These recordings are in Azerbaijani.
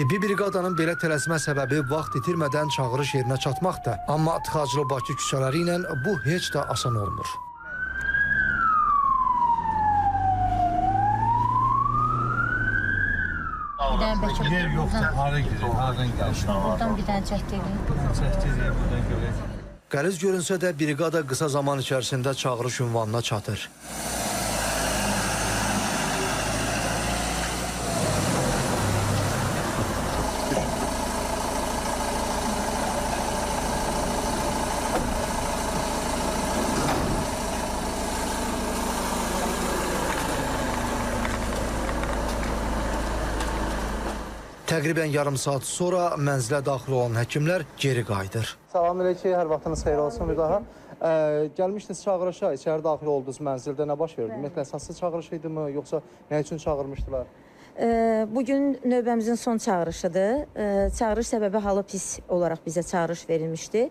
Tibbi briqadanın belə tələsmə səbəbi vaxt itirmədən çağırış yerinə çatmaqdır. Amma tıxaclı Bakı küçələri ilə bu heç də asan olmur. Bir dənə bəlkə Yer yoxdur, hara girir, haradan gəlir? Buradan bir dənə çəkdirik. Çəkdirik, buradan görək. Qəliz görünsə də briqada qısa zaman içərisində çağırış ünvanına çatır. Təqribən yarım saat sonra mənzilə daxil olan həkimlər geri qayıdır. Salam əleykum, hər vaxtınız xeyir olsun bir daha. Gəlmişdiniz çağırışa, içəri daxil oldunuz mənzildə, nə baş verdi? Ümumiyyətlə, əsassız çağırış idimi, yoxsa nə üçün çağırmışdılar? Bugün növbəmizin son çağırışıdır. Çağırış səbəbi halı pis olaraq bizə çağırış verilmişdi.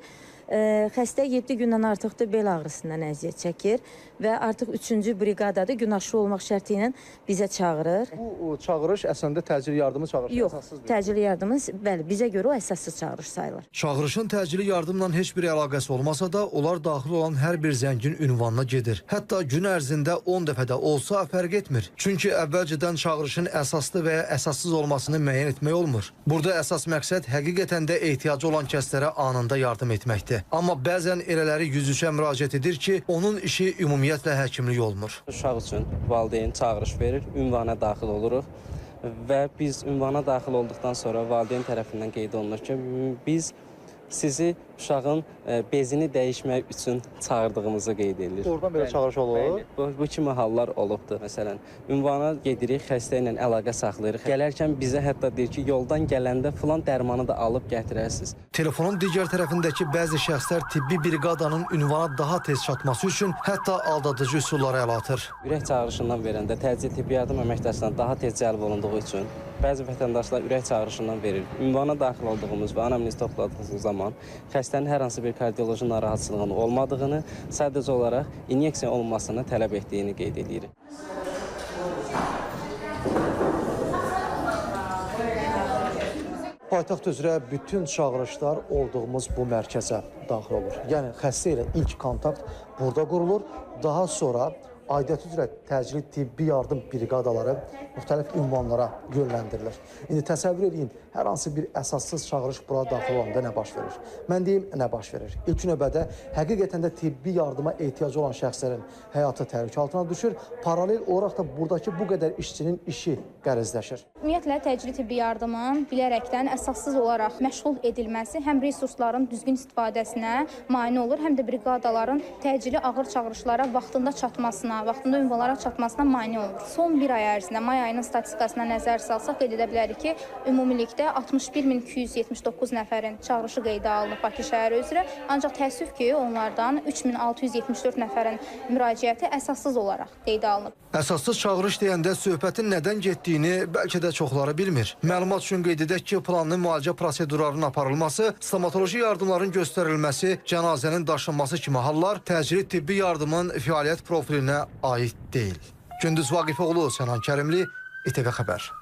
Xəstə 7 gündən artıqdır bel ağrısından əziyyət çəkir və artıq 3-cü briqadadır, gün aşırı olmaq şərti ilə bizə çağırır. Bu çağırış əslində təcili yardımı çağırışı, Yox, əsassız bir. Təcili yardımı, bəli, bizə görə o əsassız çağırış sayılır. Çağırışın təcili yardımla heç bir əlaqəsi olmasa da, onlar daxil olan hər bir zəngin ünvanına gedir. Hətta gün ərzində 10 dəfə də olsa fərq etmir. Çünki əvvəlcədən çağırışın əsaslı və ya əsassız olmasını müəyyən etmək olmur. Burada əsas məqsəd həqiqətən də ehtiyacı olan kəslərə anında yardım etməkdir. Amma bəzən elələri 103-ə müraciət edir ki, onun işi ümumiyyətlə həkimlik olmur. Uşaq üçün valideyn çağırış verir, ünvana daxil oluruq və biz ünvana daxil olduqdan sonra valideyn tərəfindən qeyd olunur ki, biz sizi uşağın bezini dəyişmək üçün çağırdığımızı qeyd edilir. Oradan belə çağırış olur. Bəli, bu kimi hallar olubdur. Məsələn, ünvana gedirik, xəstə ilə əlaqə saxlayırıq. Gələrkən bizə hətta deyir ki, yoldan gələndə filan dərmanı da alıb gətirərsiniz. Telefonun digər tərəfindəki bəzi şəxslər tibbi briqadanın ünvana daha tez çatması üçün hətta aldadıcı üsullara əl atır. Ürək çağırışından verəndə təcili tibbi yardım əməkdaşlarına daha tez cəlb olunduğu üçün bəzi vətəndaşlar ürək çağırışından verir. Ünvana daxil olduğumuz və anamnez topladığımız zaman xəstənin hər hansı bir kardioloji narahatçılığının olmadığını, sadəcə olaraq inyeksiya olunmasını tələb etdiyini qeyd edirik. Paytaxt üzrə bütün çağırışlar olduğumuz bu mərkəzə daxil olur. Yəni, xəstə ilə ilk kontakt burada qurulur. Daha sonra aidiyyəti üzrə təcili tibbi yardım briqadaları müxtəlif ünvanlara yönləndirilir. İndi təsəvvür edin, hər hansı bir əsassız çağırış bura daxil olanda nə baş verir? Mən deyim, nə baş verir? İlk növbədə həqiqətən də tibbi yardıma ehtiyacı olan şəxslərin həyatı təhlükə altına düşür. Paralel olaraq da buradakı bu qədər işçinin işi qərizləşir. Ümumiyyətlə, təcili tibbi yardımın bilərəkdən əsassız olaraq məşğul edilməsi həm resursların düzgün istifadəsinə mane olur, həm də briqadaların təcili ağır çağırışlara vaxtında çatmasına, vaxtında ünvanlara çatmasına mane olur. Son bir ay ərzində, may ayının statistikasına nəzər salsaq, qeyd edə bilərik ki, ümumilikdə 61.279 nəfərin çağırışı qeydə alınıb Bakı şəhəri üzrə. Ancaq təəssüf ki, onlardan 3.674 nəfərin müraciəti əsassız olaraq qeydə alınıb. Əsassız çağırış deyəndə söhbətin nədən getdiyini bəlkə də çoxları bilmir. Məlumat üçün qeyd edək ki, planlı müalicə prosedurlarının aparılması, stomatoloji yardımların göstərilməsi, cənazənin daşınması kimi hallar təcili tibbi yardımın fəaliyyət profilinə aid deyil. Gündüz Vaqifoğlu, Sənan Kərimli, İTV Xəbər.